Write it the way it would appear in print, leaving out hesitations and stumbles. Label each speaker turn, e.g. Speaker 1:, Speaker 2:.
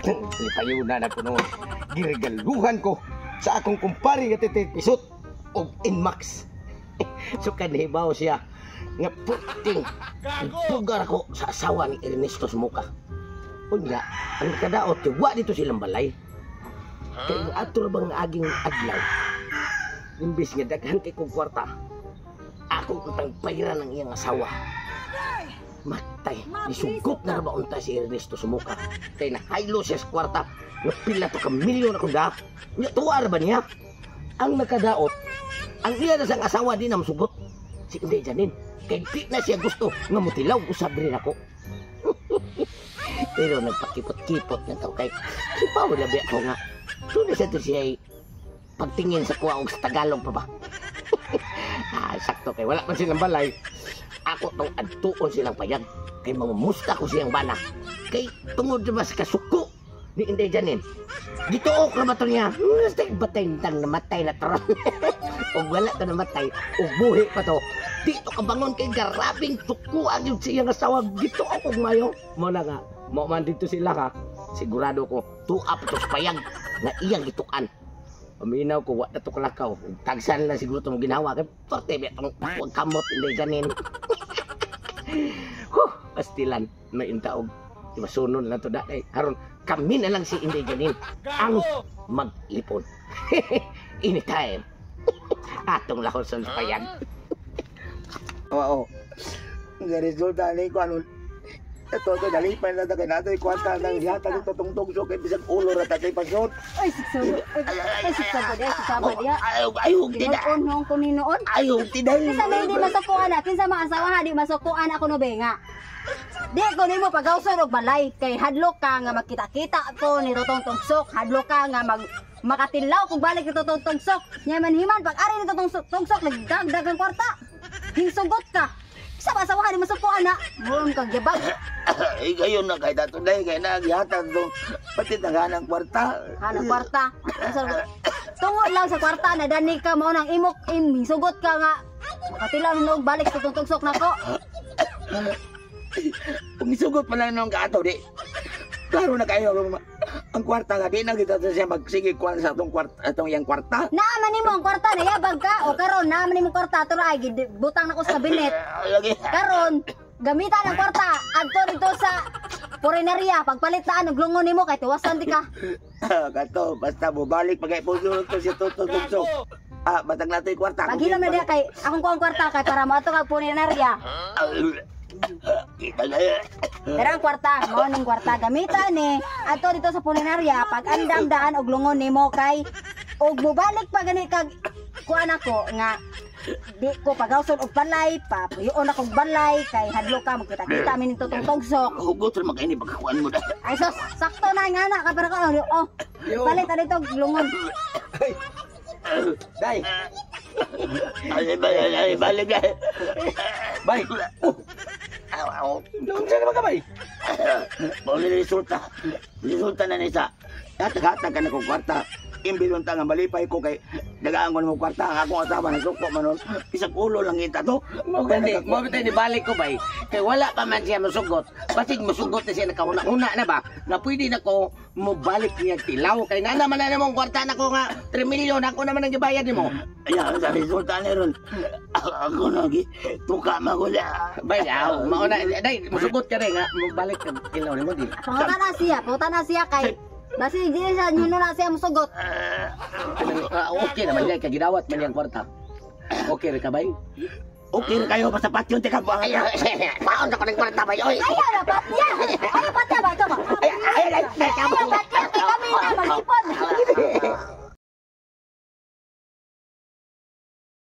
Speaker 1: Lipayuna na ko noon. Giregaluhan ko sa akong kumpare nga titit pisot og Inmax. So kanibaw siya nga puting pugar ako sa asawa ni Ernesto Sumuka. Unya, ang kadaot kay wa dito silang balay. Kay ang ato ra bang aging adlaw. Imbis nga daghan kay kong kwarta, ako utang bayran ang iyang asawa. Matay, nisugot na ra ba unta si Ernesto Sumuka. Kay nahaylo siya sa kwarta, nga pila to ka milyon ako da. Nya tuwa ra ba niya? Ang nakadaot, ang iya na siyang asawa di na masugot. Si Inday Janine, kay di na siya gusto nga mutilaw usab rin ako. Pero nagpakipot-kipot na to kay sipaw na biya ko nga. Tunay sa to siya pagtingin sa kuha og sa Tagalog pa ba? Ah, sakto kay wala man silang balay. Ako tong adtuon silang payag. Kay mamumusta ko siyang bana. Kay tungod ba sa kasuko ni Inday Janine. Gituok ra ba to niya? Basta batay tang namatay na to. Og wala to namatay, og buhi pa to. Di to kabangon kay garabing tuko ang yun siyang asawa. Gituok og mayo. Mo na nga, mo man dito sila ka. Sigurado ko, tuwa pa to sa payag na iyang gitukan. Paminaw ko, wa na to kalakaw. Tagsan lang siguro itong ginawa. Kay parte ba itong huwag kamot, Inday Janine. Huh, pastilan, may intaog. Diba, sunod lang to da. Eh, haron, kami na lang si Inday Janine ang mag-ipon. Anytime. Atong lahon sa payag.
Speaker 2: Oo. Ang resulta ni ko ano ito to dalipay na kay nato kwarta nang gihatag ito tong tugso kay bisag ulo ra tatay pasot.
Speaker 3: Ay, sigsabo. Ay, sigsabo diya, sigsabo diya.
Speaker 2: Ayaw ayaw tida.
Speaker 3: Tinuon nung ko ni noon.
Speaker 2: Ayaw tida.
Speaker 3: Kinsa may di masukuan na, kinsa mga asawa ha, di masukuan ako no benga. Di ko nimo pagawsor og balay kay hadlok ka nga magkita-kita ko ni Totong Tugsok, hadlok ka nga mag makatilaw kung balik ni Totong Tugsok. Nya man himan pag ari ni Totong Tugsok nagdagdag ang kwarta. Hingsugot ka. Sa asawa ha, di masukuan na. Buon kag gibag.
Speaker 2: Ay gayon na kay tato day kay na gihatag tong pati tanghanang kwarta.
Speaker 3: Hanang kwarta. Tungod lang sa kwarta na dani ka mao nang imok im hingsugot ka nga makatilaw ni og balik sa Totong Tugsok nako.
Speaker 2: Kung isugot pa lang nung kaato di. Klaro na kayo ang kwarta nga di na kita siya magsige kwan sa atong kwarta atong iyang kwarta.
Speaker 3: Naaman nimo ang kwarta nayabag ka o karon naaman nimo kwarta turo ay butang nako sa kabinet.
Speaker 2: Lagi.
Speaker 3: Karon gamitan ang kwarta adto dito sa porineria pagpalit na og lungon nimo kay tuwasan di ka.
Speaker 2: Kato basta bubalik pagay puso to si Toto Tugsok. Ah, batag nato yung kwarta.
Speaker 3: Paghilom na diya kay akong kuang kwarta kay para moadto kag porineria.
Speaker 2: Kita na eh.
Speaker 3: Pero ang kwarta, mao ning kwarta gamitan ni adto dito sa porineria pag andam daan og lungon nimo kay og mobalik pa gani kag kuan ako nga di ko pagawson og balay, papuyoon akong balay kay hadlo ka magkita-kita mi nito tong tugsok.
Speaker 2: Hugot ra makaini pagkakuan mo da.
Speaker 3: Ay sos, sakto na nga na kapara ka oh. Palit na dito lungon.
Speaker 1: Day,
Speaker 2: Ay, ay, ay, balik ay.
Speaker 1: bay. Oh,
Speaker 2: Aw, aw.
Speaker 1: unsa naman ka bay?
Speaker 2: Mao ni resulta. Resulta na ni sa hatag-hatag ka na kong kwarta. Imbilon ta nga malipay ko kay dagaan ko na mo kwarta ang akong asawa na suko man nun. Isang ulo lang kita to.
Speaker 1: Mo gani, mo bitay ni balik ko bay. Kay wala pa man siya musugot. Basig musugot na siya nakahuna-huna na ba? Na pwede na ko mobalik niya tilaw kay nana man na mong kwarta na ko nga 3 milyon ako naman ang gibayad nimo.
Speaker 2: Ayan, sa resulta ni ron. Ako na gi tuka magula.
Speaker 1: Bay, aw, mao na day musugot ka rin nga mobalik ka tilaw nimo di.
Speaker 3: Pangutan na siya kay basi di siya nyuno na siya musugot.
Speaker 1: Ah, okay naman day kay gidawat man yang kwarta. Okay ra ka bay?
Speaker 2: Okay ra kayo basta patyon tika buang.
Speaker 1: Ay, maon na ko ng kwarta bay. Oy.
Speaker 3: Ayaw na patya. Ayaw patya ba